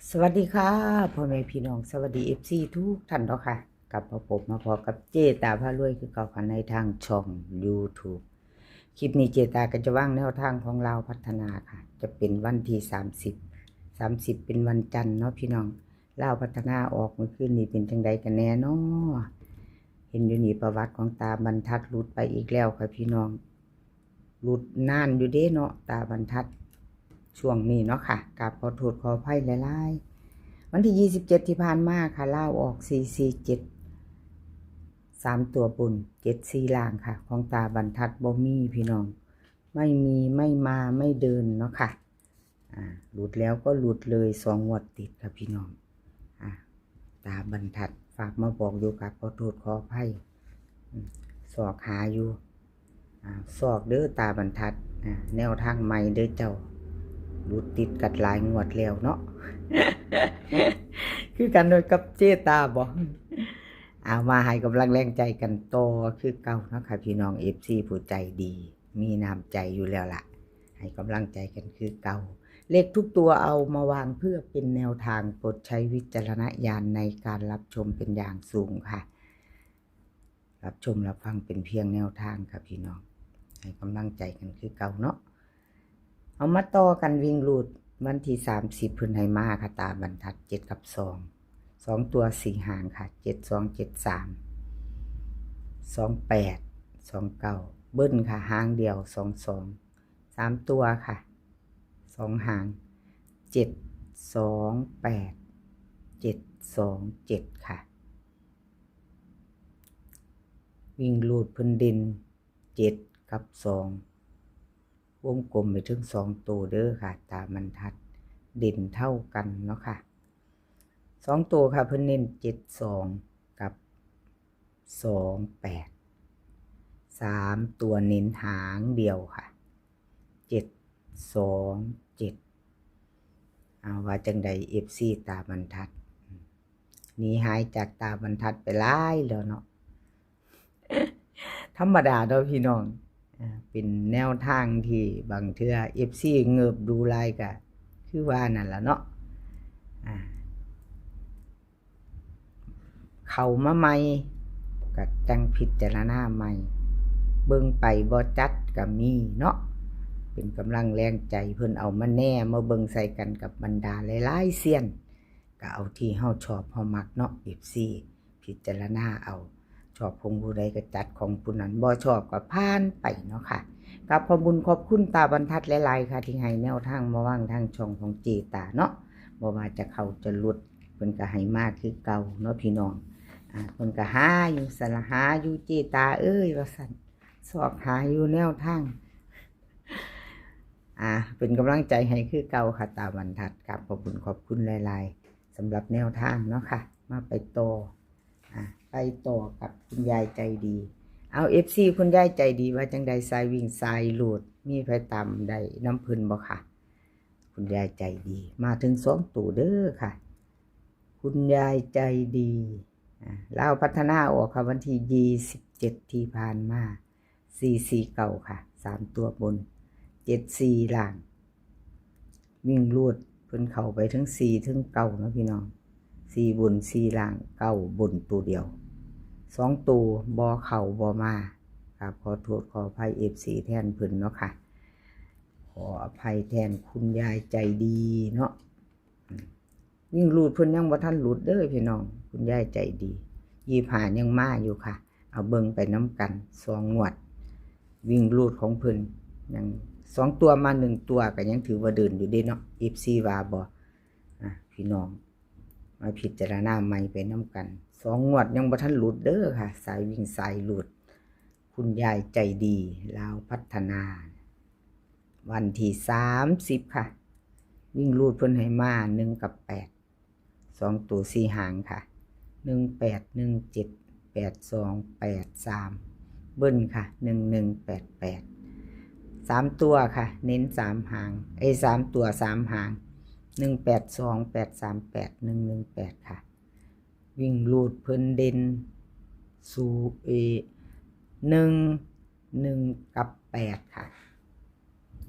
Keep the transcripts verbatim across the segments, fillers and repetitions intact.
สวัสดีค่ะ พ่อแม่พี่น้อง สวัสดี เอฟซี ทุกท่านเนาะค่ะ กลับมาพบมาพอกับเจตาพารวยคือเก่าค่ะ ในทางช่อง YouTube คลิปนี้เจตาก็จะวางแนวทางของลาวพัฒนาค่ะ จะเป็นวันที่ สามสิบ สามสิบ เป็นวันจันทร์เนาะพี่น้อง ลาวพัฒนาออกเมื่อคืนนี้เป็นจังใดกันแน่เนาะ เห็นอยู่นี่ประวัติของตาบรรทัดหลุดไปอีกแล้วค่ะพี่น้อง หลุดนานอยู่เด้เนาะ ตาบรรทัด ช่วงนี้เนาะค่ะ กราบขอโทษขออภัยหลายๆ วันที่ ยี่สิบเจ็ด ที่ผ่านมาค่ะ ลาวออก สี่สี่เจ็ด สามตัวบน เจ็ดสี่ล่างค่ะ ของตาบรรทัดบ่มีพี่น้อง ไม่มี ไม่มา ไม่เดินเนาะค่ะ อ่า หลุดแล้วก็หลุดเลย สองงวดติดค่ะพี่น้อง อ่า ตาบรรทัดฝากมาบอกอยู่ค่ะ ขอโทษขออภัย อืม ซอกหาอยู่ อ่า ซอกเด้อตาบรรทัด อ่า แนวทางใหม่เด้อเจ้า หลุดติดกัดหลายงวดแล้วเนาะ คือกันโดยกับเจตาบ่ เอามาให้กำลังแรงใจกันต่อคือเก่าเนาะค่ะพี่น้อง เอฟซี ผู้ใจดี มีน้ำใจอยู่แล้วล่ะ ให้กำลังใจกันคือเก่า เลขทุกตัวเอามาวางเพื่อเป็นแนวทาง โปรดใช้วิจารณญาณในการรับชมเป็นอย่างสูงค่ะ รับชมรับฟังเป็นเพียงแนวทางค่ะพี่น้อง ให้กำลังใจกันคือเก่าเนาะ เอามาต่อกันวิ่งรูดวันที่ สามสิบ เพิ่นให้มาค่ะ ตาบรรทัด เจ็ด กับ สอง สองตัวสี่หางค่ะ เจ็ดสอง เจ็ดสาม สองแปด สองเก้า เบิ้ลค่ะ หางเดียว สองสอง สามตัวค่ะ สองหาง เจ็ดสองแปด เจ็ดสองเจ็ด ค่ะ วิ่งรูดเพิ่นเด่น เจ็ด กับ สอง วงกลมไปถึงสองตัวเด้อค่ะ ตาบรรทัด เด่นเท่ากันเนาะค่ะ สองตัวค่ะ เพิ่นเน้น เจ็ดสอง กับ สองแปด สามตัวเน้นหางเดียวค่ะ เจ็ดสองเจ็ด เอาว่าจังใด เอฟซี ตาบรรทัด หนีหายจากตาบรรทัดไปหลายแล้วเนาะ ธรรมดาเนาะพี่น้อง อ่า เป็นแนวทางที่บางเทื่อ เอฟซี เงิบดูหลายกะ คือว่านั่นล่ะเนาะ อ่า เข้ามาใหม่ ก็จั่งพิจารณาใหม่ เบิ่งไปบ่จัดก็มีเนาะ เป็นกำลังแรงใจเพิ่นเอามาแหน่ มาเบิ่งใส่กันกับบรรดาหลายๆเซียน ก็เอาที่เฮาชอบเฮามักเนาะ เอฟซี พิจารณาเอา ชอบของผู้ใดก็จัดของผู้นั้น บ่ชอบก็ผ่านไปเนาะค่ะ กราบขอบบุญขอบคุณตาบรรทัดหลายๆค่ะ ที่ให้แนวทางมาวางทางช่องของเจตาเนาะ บ่ว่าจะเข้าจะหลุด เพิ่นก็ให้มาคือเก่าเนาะพี่น้อง อ่า เพิ่นก็หาอยู่ สละหาอยู่ เจตาเอ้ย ว่าซั่น ซอกหาอยู่แนวทาง อ่า เป็นกำลังใจให้คือเก่าค่ะ ตาบรรทัด กราบขอบคุณขอบคุณหลายๆ สำหรับแนวทางเนาะค่ะ มาไปต่อ อ่า ไปต่อกับคุณยายใจดี เอา เอฟซี คุณยายใจดีว่าจังใด สายวิ่งสายรูด มีไผตามได้นำเพิ่นบ่คะ คุณยายใจดี มาถึงสองตัวเด้อค่ะ คุณยายใจดี อ่า ลาวพัฒนาออกค่ะ วันที่ ยี่สิบเจ็ด ที่ผ่านมา สี่สี่เก้า ค่ะ สามตัวบน เจ็ดสี่ล่าง วิ่งรูดเพิ่นเข้าไปถึงสี่ถึงเก้าเนาะพี่น้อง สี่บน สี่ล่าง เก้าบนตัวเดียว สองตัวบ่เข้าบ่มา กราบขอโทษขออภัย เอฟซี แทนเพิ่นเนาะค่ะ ขออภัยแทนคุณยายใจดีเนาะ อืม วิ่งรูดเพิ่นยังบ่ทันหลุดเด้อพี่น้อง คุณยายใจดี ยี่สิบห้ายังมาอยู่ค่ะ เอาเบิ่งไปนำกัน สองงวด วิ่งรูดของเพิ่นยัง สองตัวมาหนึ่งตัวก็ยังถือว่าเดินอยู่เด้เนาะ เอฟซี ว่าบ่ อ่ะ พี่น้อง มาพิจารณาใหม่ไปนำกัน สองงวดยังบ่ทันหลุดเด้อค่ะ สายวิ่งสายรูด คุณยายใจดี ลาวพัฒนา วันที่ สามสิบ ค่ะ วิ่งรูดเพิ่นให้มา หนึ่ง กับ แปด สองตัวสี่หางค่ะ หนึ่งแปด หนึ่งเจ็ด แปดสอง แปดสาม เบิ้ลค่ะ หนึ่งหนึ่งแปดแปด สามตัวค่ะ เน้นสามหาง เอ้ย สามตัวสามหาง หนึ่งแปดสอง แปดสามแปด หนึ่งหนึ่งแปด ค่ะ วิ่งรูดเพิ่นเด่น สู เอ หนึ่ง หนึ่ง กับ แปด ค่ะ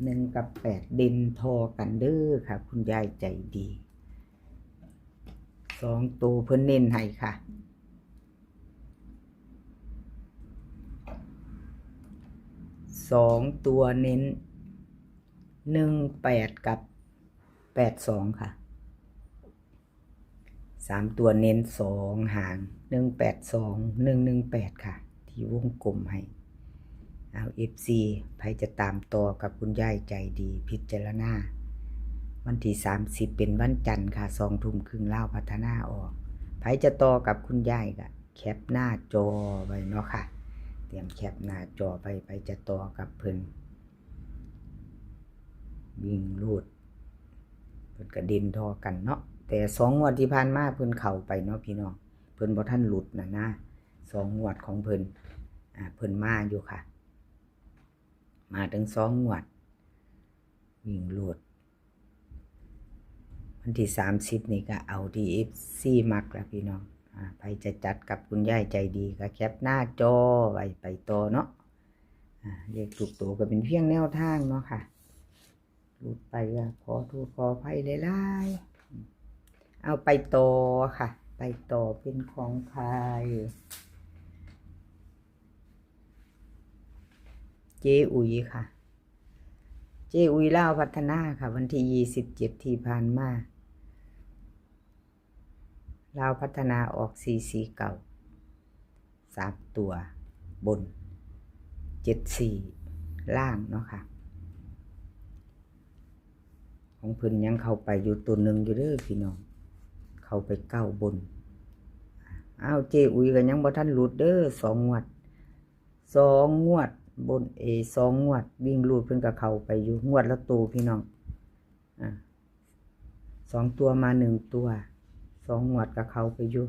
หนึ่ง กับ แปด เด่นทอกันเด้อค่ะ คุณยายใจดี สองตัวเพิ่นเน้นให้ค่ะ สองตัวเน้น หนึ่งแปด กับ แปดสอง ค่ะ สามตัวเน้นสองหาง หนึ่งแปดสอง หนึ่งหนึ่งแปด ค่ะ ที่วงกลมให้ เอา เอฟซี ไผจะตามต่อกับคุณยายใจดีพิจารณา วันที่สามสิบเป็นวันจันทร์ค่ะ สองทุ่มครึ่งลาวพัฒนาออก ไผจะต่อกับคุณยายก็แคปหน้าจอไว้เนาะค่ะ เตรียมแคปหน้าจอไป ไผจะต่อกับเพิ่น วิ่งรูด เพิ่นก็เด่นท่อกันเนาะ แต่สองงวดที่ผ่านมาเพิ่นเข้าไปเนาะพี่น้อง เพิ่นบ่ทันหลุดน่ะนะ สองงวดของเพิ่น อ่า เพิ่นมาอยู่ค่ะ มาถึงสองงวด วิ่งรูด วันที่สามสิบนี่ก็เอาที่ เอฟซี มักละพี่น้อง อ่า ไผจะจัดกับคุณยายใจดีก็แคปหน้าจอไว้ไปต่อเนาะ อ่า เลขทุกตัวก็เป็นเพียงแนวทางเนาะค่ะ หลุดไปก็ขอโทษขออภัยหลายๆ เอาไปต่อค่ะ ไปต่อเป็นของใคร เจ๊อุ๋ยค่ะ เจ๊อุ๋ยลาวพัฒนาค่ะ วันที่ยี่สิบเจ็ดที่ผ่านมา ลาวพัฒนาออก สี่สี่เก้า สามตัวบน เจ็ดสี่ ล่างเนาะค่ะ ของเพิ่นยังเข้าไปอยู่ตัวหนึ่งอยู่เด้อพี่น้อง เข้าไปเก้าบน อ้าว เจ๊อุ๋ยก็ยังบ่ทันหลุดเด้อ สองงวด สองงวดบน เอ สองงวด วิ่งรูดเพิ่นก็เข้าไปอยู่ งวดละตัวพี่น้อง อ่า สองตัวมาหนึ่งตัว สองงวดก็เข้าไปอยู่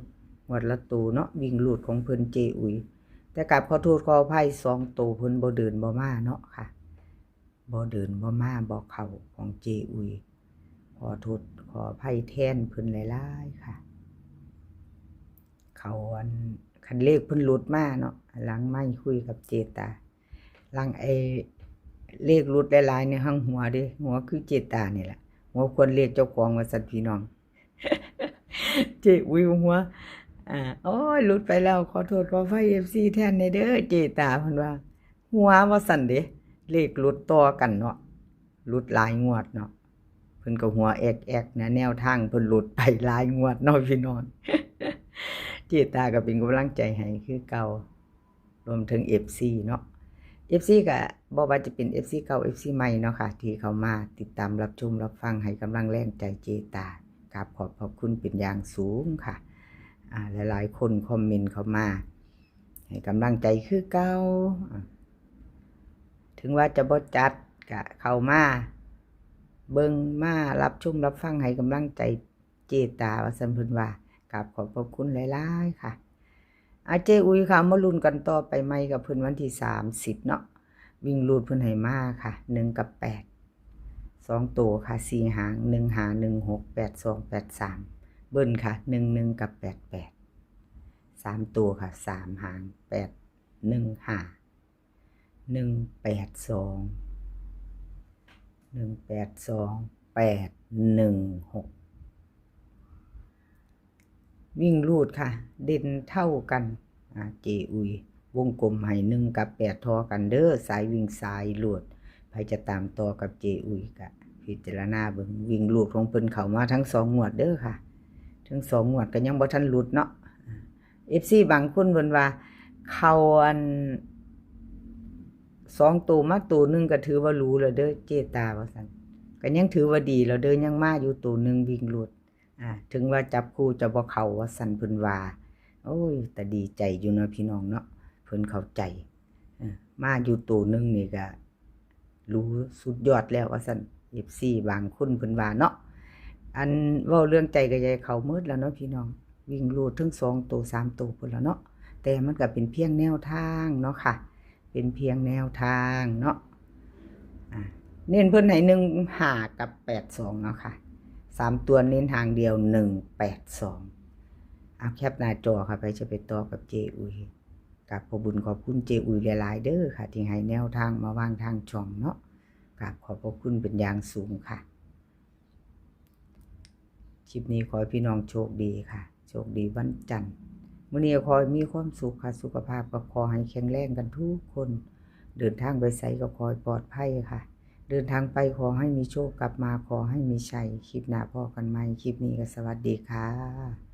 งวดละตัวเนาะ วิ่งรูดของเพิ่นเจ๊อุ๋ย แต่กราบขอโทษขออภัย สองตัวเพิ่นบ่เดินบ่มาเนาะค่ะ บ่เดินบ่มาบ่เข้าของเจ๊อุ๋ย ขอโทษขออภัยแทนเพิ่นหลายๆค่ะ เขาอัน คันเลขเพิ่นหลุดมาเนาะ หลังไมค์คุยกับเจ๊ตา หลังไอ้เลขหลุดหลายๆเนี่ยหั้งหัวเด้ หัวคือเจ๊ตานี่แหละ หัวควนเลขเจ้าของว่าซั่นพี่น้อง เจ๊อุ๋ยหัว อ่า โอ้ย หลุดไปแล้ว ขอโทษขออภัย เอฟซี แทนแหน่เด้อ เจ๊ตาเพิ่นว่า หัวว่าซั่นเด้ เลขหลุดต่อกันเนาะ หลุดหลายงวดเนาะ เพิ่นก็หัวแอกๆนะ แนวทางเพิ่นหลุดไปหลายงวดเนาะพี่น้อง เจ๊ตาก็เป็นกำลังใจให้คือเก่า รวมถึง เอฟซี เนาะ เอฟซี ก็บ่ว่าจะเป็น เอฟซี เก่า เอฟซี ใหม่เนาะค่ะ ที่เข้ามาติดตามรับชมรับฟังให้กำลังแรงใจเจ๊ตา กราบขอบพระคุณเป็นอย่างสูงค่ะ อ่า หลายๆคนคอมเมนต์เข้ามา ให้กำลังใจคือเก่า อ่า ถึงว่าจะบ่จัดก็เข้ามาเบิ่งมารับชมรับฟังให้กำลังใจเจ๊ตาว่าซั่นเพิ่นว่า กราบขอบพระคุณหลายๆค่ะ อ่ะ เจ๊อุ๋ยค่ะ มาลุ้นกันต่อไปใหม่กับเพิ่นวันที่สามสิบเนาะ วิ่งรูดเพิ่นให้มาค่ะ หนึ่งกับแปด สองตัวค่ะ สี่หาง หนึ่งห้า หนึ่งหก แปดสอง แปดสาม เบิ้ลค่ะ หนึ่งหนึ่ง กับ แปดแปด สามตัวค่ะ สามหาง แปดหนึ่งห้า หนึ่งแปดสอง หนึ่งแปดสอง แปดหนึ่งหก วิ่งรูดค่ะ เด่นเท่ากัน อ่า เจ๊อุ๋ยวงกลมให้ หนึ่งกับแปด ท่อกันเด้อ สายวิ่งสายรูด ไผจะตามต่อกับเจ๊อุ๋ยก็พิจารณาเบิ่ง วิ่งรูดของเพิ่นเข้ามาทั้งสองงวดเด้อค่ะ ทั้งสองงวดก็ยังบ่ทันหลุดเนาะ เอฟซี บางคนเพิ่นว่า เข้าอัน สองตัวมาตัวหนึ่งก็ถือว่าหรูแล้วเด้อเจ๊ตาว่าซั่น ก็ยังถือว่าดีแล้วเด้อ ยังมาอยู่ตัวหนึ่งวิ่งรูด อ่า ถึงว่าจับคู่จะบ่เข้าว่าซั่นเพิ่นว่า โอ้ย แต่ดีใจอยู่เนาะพี่น้องเนาะ เพิ่นเข้าใจ เออ มาอยู่ตัวหนึ่งนี่ก็หรูสุดยอดแล้วว่าซั่น เอฟซี บางคนเพิ่นว่าเนาะ อันเว้าเรื่องใจก็อยากให้เข้าหมดแล้วเนาะพี่น้อง วิ่งรูดทั้งสองตัวสามตัวพุ้นแล้วเนาะ แต่มันก็เป็นเพียงแนวทางเนาะค่ะ เป็นเพียงแนวทางเนาะ อ่ะ เน้นเพิ่นให้ หนึ่งห้า กับ แปดสอง เนาะค่ะ สามตัวเน้นหางเดียว หนึ่งแปดสอง เอาแคปหน้าจอค่ะ ไผจะไปต่อกับเจ๊อุ๋ย กราบขอบบุญขอบคุณเจ๊อุ๋ยหลายๆเด้อค่ะ ที่ให้แนวทางมาวางทางช่องเนาะ กราบขอบพระคุณเป็นอย่างสูงค่ะ คลิปนี้ขอให้พี่น้องโชคดีค่ะ โชคดีวันจันทร์ มื้อนี้ขอให้มีความสุขค่ะ สุขภาพก็ขอให้แข็งแรงกันทุกคน เดินทางไปไสก็ขอให้ปลอดภัยค่ะ เดินทางไปขอให้มีโชค กลับมาขอให้มีชัย คลิปหน้าพ้อกันใหม่ คลิปนี้ก็สวัสดีค่ะ